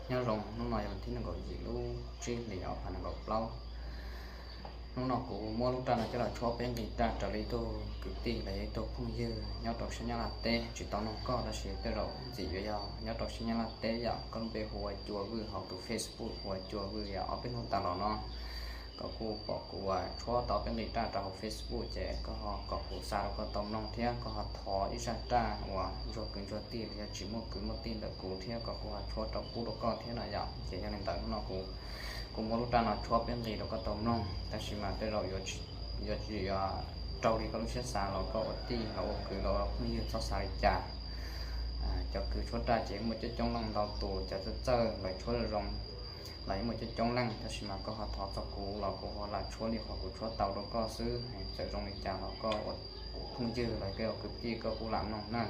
Nyob zoo, hnub no yog thib nees nkaum yim lub tsib hlis ob phav nees nkaum plaub. Hnub no kuv muab lub raj no coj los tshuab peb nqi raj raws li ib tug kwv tij los yog ib tug phooj ywg nyob rau sab Nyab Laj teb, tsis tau nug koj tab sis tej zaum ntxim yuav yog nyob rau sab Nyab Laj teb yom. Koj lub npe hu ua Cua Vwj, hauv tus Facebook hu ua Cua Vwj yom. Ob peb hnub tas los no koj kuj pom kuv tshuab tau peb nqi raj rau hauv Facebook ces koj ho kom kuv xa rau koj tau mloog thiab koj ho thov ib zaj raj uas ntsuag kwv ntsuag tij los yog tsis muaj kwv muaj tij ntawm kuv thiab koj kuj ho tshuab rau pub rau koj thiab no yom. Ces yog li ntawd hnub no kuv kuv muab lub raj no tshuab peb nqi rau koj tau mloog, tab sis mas tej zaum yuav tsis yuav raug li koj lub siab xav los koj ua tij los ua kwv los ua phooj ywg txhob xav li cas. Cov kws tshuab raj ces muaj coob coob leej ntau tus, cov txawj txawj lawv tshuab zoo los yeej muaj coob coob leej, tab sis mas koj ho thov txog kuv los kuv ho lam tshuab li qhov kuv tshuab tau rau koj xwb. Txawm zoo li cas los koj ua phooj ywg los koj ua kwv tij koj kuj lam mloog na.